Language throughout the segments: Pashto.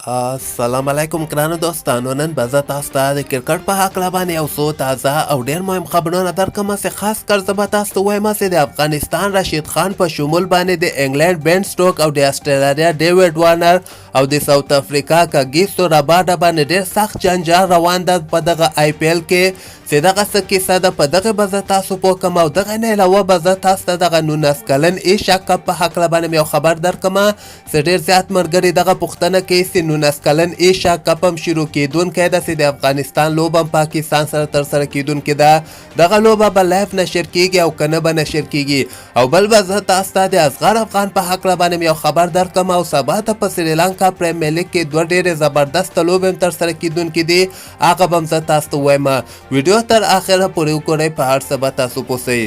السلام علیکم ګرانو دوستانو، نن به زه تاسو ته د کرکټ په هکله باندې یو څو تازه او ډیر مهم خبرونه درکړم چې خاص کر زه به تاسو ته ووایم چې د افغانستان رشید خان په شمول باندې د انګلند بین سټوک او د اسټرالیا ډیویډ وارنر او د ساوت افریقا کاګیسو رباډا باندې ډیر سخت جنجال روان ده په دغه آی پي ایل کې، چې دغه څه کیسه ده په دغه به زه تاسو پوه کړم. او دغه نه علاوه به زه تاسو ته دغه 19 کلن ایشیا کپ په هکله باندې یو خبر درکړم چې ډېر زیات ملګري دغه پوښتنه کوي چې 19 کلن ایشیا کپ هم شروع کېدونکی ده، چې د افغانستان لوبه هم پاکستان سره ترسره کېدونکې ده، دغه لوبه به live نشر کېږي او که نه به نشر کېږي؟ او بل به زه تاسو ته د اصغر افغان په هکله باندې یو خبر درکړم. او سبا ته په سریلانکا پریمیر لیګ کې دوه ډېرې زبردسته لوبې هم ترسره کېدونکې دي، هغه به هم زه تاسو ته ووایم. ویډیو تر اخره پورې وګورئ، په هر څه به تاسو پوه سئ.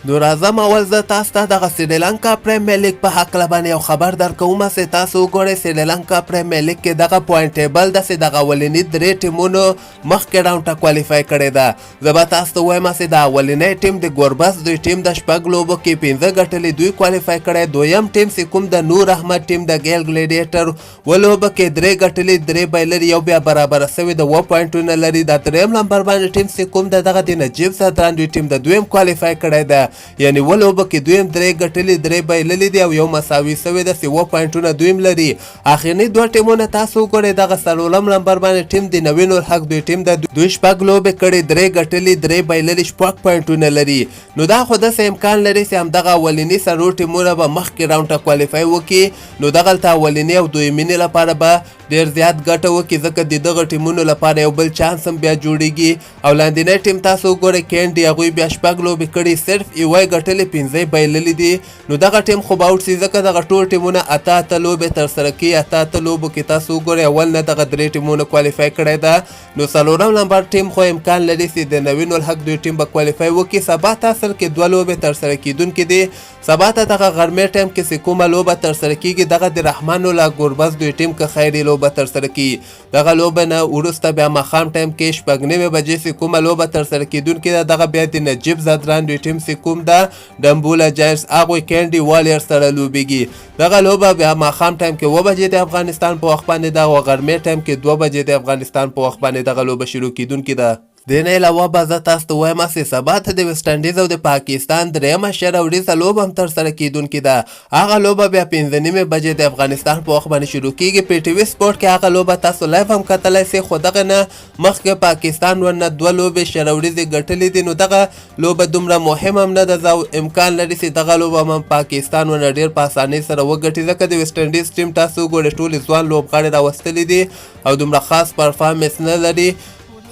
نو راځم، اول زه تاسو ته دغه سریلانکا پریمیر لیګ په هکله باندې یو خبر درکوم چې تاسو وګورئ، سریلانکا پریمیر لیګ کې دغه point table ده چې دغه اولني درې ټیمونو مخکې round ته qualify کړې ده. زه به تاسو ته ووایم چې دا اولنی ټیم د ګوربس دوی ټیم د شپږ لوبو کې پنځه ګټلې، دوی qualify کړی. دویم ټیم چې کوم د نور احمد ټیم د ګیل ګلیډیټر، و لوبه کې درې ګټلې، درې بایللې، یو بیا برابره سوې د، اووه پوینټونه لري. دا دریم لمبر باندې ټیم چې کوم د دغه د نجیب ځدران دوی ټیم د، دویم qualify کړی ده، یعنی و لوبه کې دویم درې ګټلې، درې بایللې دي او یو مساوي سوې ده چې اووه پوینټونه دویم لري. اخرني دوه ټیمونه تاسو وګورئ، دغه څلورم لمبر باندې ټیم د نوین الحق دوی ټیم د، دوی شپږ لوبې کړې، درې ګټلې، درې بایللې، شپږ پوینټونه لري. نو دا خو داسې امکان لري چې همدغه اولني څلور ټیمونه به مخکې round ته qualify وکړي، نو دغلته اولني او دویمینې لپاره به ډیر زیات ګټه وکړي، ځکه د دغه ټیمونو لپاره یو بل چانس هم بیا جوړیږي. او لاندینی ټیم تاسو وګورئ، کینډي، هغوی بیا شپږ لوبې کړي، صرف یوه یې ګټلې، پنځه یې بایللې دي. نو دغه ټیم خو به out سي، ځکه دغه ټول ټیمونه اته اته لوبې ترسره کوي. اته اته لوبو کې تاسو وګورئ، اول نه دغه درې ټیمونو qualify کړی ده. نو څلورم نمبر ټیم خو امکان لري چې د نوین الحق دوی ټیم به qualify وکړي. سبا ته اصل کې دوه لوبې ترسره کیدونکې دي. سبا ته دغه غرمې ټایم کې چې کومه لوبه ترسره کیږي، دغه د رحمان الله ګربز دوی ټیم که خیري لوبه ترسره کیږي. دغه لوبه نه وروسته بیا ماښام ټایم کې 6:30 بجې چې کومه لوبه ترسره کیدونکې ده، دغه بیا د نجیب ځدران دوی ټیم چې کوم ده ډمبولا جاینټس، هغوی کینډي والیرز سره لوبیږي. دغه لوبه بیا ماښام ټایم کې 7 بجې د افغانستان په وخت باندې ده او غرمې ټایم کې 2 بجې د افغانستان په وخت باندې دغه لوبه شروع کیدونکې ده. دې نه علاوه به زه تاسو ته ووایم چې سبا ته د ویسټ انډیز او د پاکستان درېیمه 20 اوریزه لوبه هم ترسره کیدونکې ده. هغه لوبه بیا 5:30 بجې د افغانستان په وخت باندې شروع کیږي. پي ټي وي سپورټ کې هغه لوبه تاسو live هم کتلی سئ، خو دغه نه مخکې پاکستان ورنه دوه لوبې 20 اوریزې ګټلې دي، نو دغه لوبه دومره مهمه هم نه ده. امکان لري چې دغه لوبه هم پاکستان ورنه ډېر په اسانۍ سره وګټي، ځکه د ویسټ انډیز ټیم تاسو وګورئ، ټولې ځوان لوبغاړي راوستلي دي او دومره خاص performance نه لري.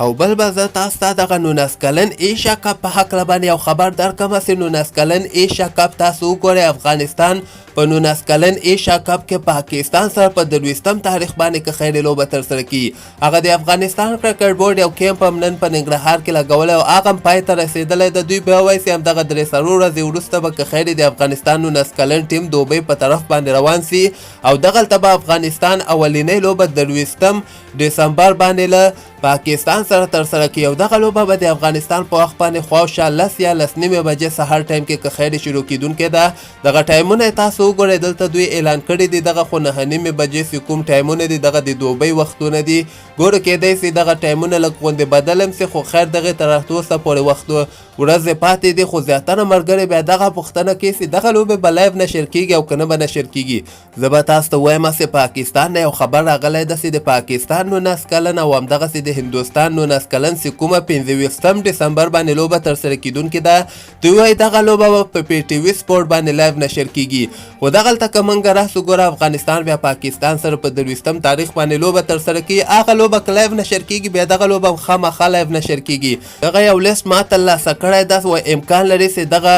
او بل به زه تاسو ته دغه 19 کلن ایشیا کپ په هکله باندې یو خبر درکړم چې 19 کلن ایشیا کپ تاسو وګورئ، افغانستان په 19 کلن ایشیا کپ کې پاکستان سره په 23 تاریخ باندې که خیر لوبه ترسره کړي. هغه د افغانستان کرکټ بورډ یو کیمپ هم نن په ننګرهار کې لګولی او هغه هم پای ته رسېدلی د. دوی بیا وایي چې همدغه 3-4 ورځې وروسته به که خیر د افغانستان 19 کلن ټیم دوبۍ په طرف باندې روان سي او دغلته به افغانستان اولینۍ لوبه 23 دسمبر باندې له پاکستان سره ترسره کړي. او دغه لوبه به د افغانستان په وخت باندې خواوشا 10 یا 10:30 بجې سهار ټایم کې که خیر شروع کیدونکې ده. دغه ټایمونه تاسو وګورئ، دلته دوی اعلان کړي دي. دغه خو 9:30 بجې چې کوم ټایمونه دي، دغه د دوبۍ وختونه دي. ګورو، کېدای سي دغه ټایمونه لږ غوندې بدل هم سي، خو خیر، دغې تر اوسه پورې وخت ورځې پاتې دي. خو زیاتره ملګري بیا دغه پوښتنه کوي چې دغه لوبې به live نشر کیږي او که نه به نشر کیږي؟ زه به تاسو ته وایم چې پاکستان نه یو خبر راغلی ده چې د پاکستان 19 کلن او همدغسې د هندوستان 19 کلن چې کومه 25 دسمبر باندې لوبه ترسره کیدونکې ده، دوی وایي دغه لوبه به په پي ټي وي سپورټ باندې live نشر کیږي. خو دغلته که موږ راسو ګوره، افغانستان بیا پاکستان سره په 23 تاریخ باندې لوبه ترسره کوي. هغه لوبه که live نشر کیږي، بیا دغه لوبه هم خامخا live نشر کیږي. دغه یو لیست ما ترلاسه کړی ده و امکان لري چې دغه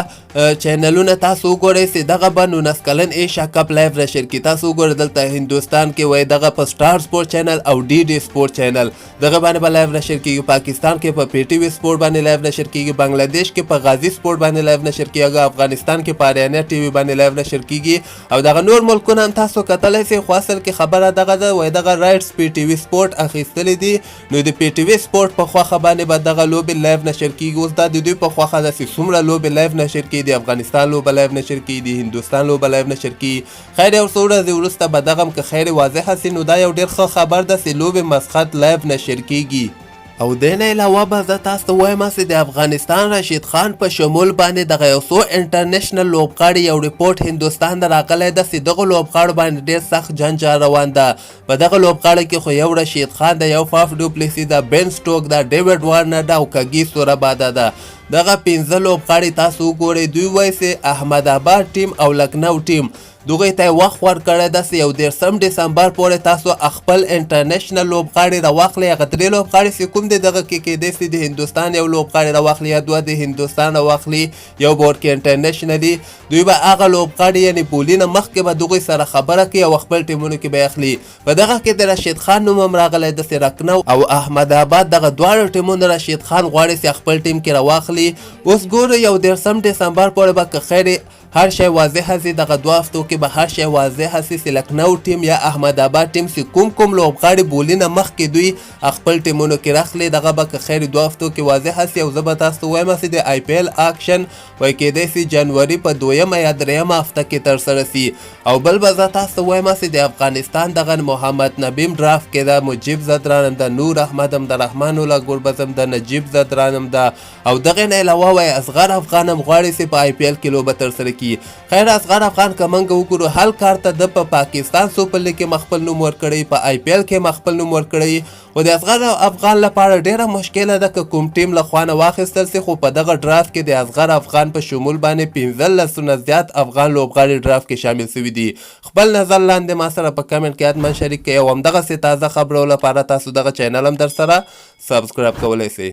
چینلونه تاسو وګورئ چې دغه به 19 کلن ایشیا کپ live نشر کړي. تاسو وګورئ، دلته هندوستان کې وای دغه په سټار سپورټ چینل او ډي ډي سپورټ چینل دغه باندې به live نشر کیږي. پاکستان کې په پي ټي وي سپورټ باندې live نشر کیږي، بنگلاديش کې په غازي سپورټ باندې live نشر کیږي، افغانستان کې په اریانا ټي وي باندې live نشر کیږي او دغه نور ملکونه هم تاسو کتلی سئ. خو اصل کې خبره دغه ده، وای دغه rights پي ټي وي سپورټ اخیستلي دي، نو د پي ټي وي سپورټ په خوښه باندې به دغه لوبې live نشر کیږي. اوس دا د دوی په خوښه ده چې څومره لوبې live نشر کړي. کوي، د افغانستان لوبه لایو نشر کوي، د هندوستان لوبه لایو نشر کوي. خیر، یو څو ورځې وروسته به دغه هم که خیر واضحه سي. نو دا یو ډیر ښه خبر ده چې لوبې مسخت لایو نشر کیږي. او دې نه علاوه به زه تاسو ته وایم چې د افغانستان رشید خان په شمول باندې دغه یو څو انټرنیشنل لوبغاړي، یو رپورټ هندوستان ته راغلی ده چې دغه لوبغاړو باندې ډیر سخت جنجال روان ده. په دغه لوبغاړو کې خو یو رشید خان ده، یو فاف ډوپلیسي ده، بن سټوک ده، ډیوډ وارنر ده او کګیسو رباده ده. دغه 5 لوبغاړي تاسو وګورئ، دوی وایي چې احمد آباد ټیم او لکنو ټیم دغه ته وخت ورکړی ده چې 31 دسمبر پورې تاسو خپل انټرنیشنل لوبغاړي راواخلئ. هغه درې لوبغاړي چې کوم دی دغه کې کېدای سي د هندوستان یو لوبغاړي راواخلي یا دوه د هندوستان راواخلي، یو به ورکې انټرنیشنلي. دوی به هغه لوبغاړي یعنې بولي نه مخکې به دغوی سره خبره کوي او خپل ټیمونو کې به یې اخلي. په دغه کې د رشید خان نوم هم راغلی ده چې لکنو او احمد آباد دغه دواړو ټیمونو رشید خان غواړي چې خپل ټیم کې راواخلي. اوس ګورو، 31 دسمبر پورې به که خیر هر شی واضح سي. دغه 2 هفتو کې به هر شی واضح سي چې لکنو ټیم یا احمد آباد ټیم چې کوم کوم لوبغاړي بولي نه مخکې دوی خپل ټیمونو کې راخلي، دغه به که خیر 2 هفتو کې واضح سي. او زه به تاسو ته وایم چې د آی پي ایل اکشن وایي کېدای سي جنوري په دویمه یا درېیمه هفته کې ترسره سي. او بل به زه تاسو ته وایم چې د افغانستان دغه محمد نبیم ډرافت کې ده، مجیب ځدران هم ده، نور احمد هم ده، رحمان الله ګربز هم ده، نجیب ځدران هم ده، او دغه نه علاوه وایي اصغر افغان هم غواړي چې په آی پي ایل کې لوبه ترسره کړي. خیر، اصغر افغان که موږ وګورو هر کار ته ده په پاکستان سوپر لیګ کې هم خپل نوم ورکړی، په آی پي ایل کې هم خپل نوم ورکړی، خو د اصغر افغان لپاره ډیره مشکله ده که کوم ټیم له خوا نه واخیستل سي. خو په دغه ډرافت کې د اصغر افغان په شمول باندې 15 نه زیات افغان لوبغاړي ډرافت کې شامل سوي دي. خپل نظر لاندې ما سره په کمنټ کې حتما شریک کړئ او همدغسې تازه خبرو لپاره تاسو دغه چینل هم درسره سبسکرایب کولی سئ.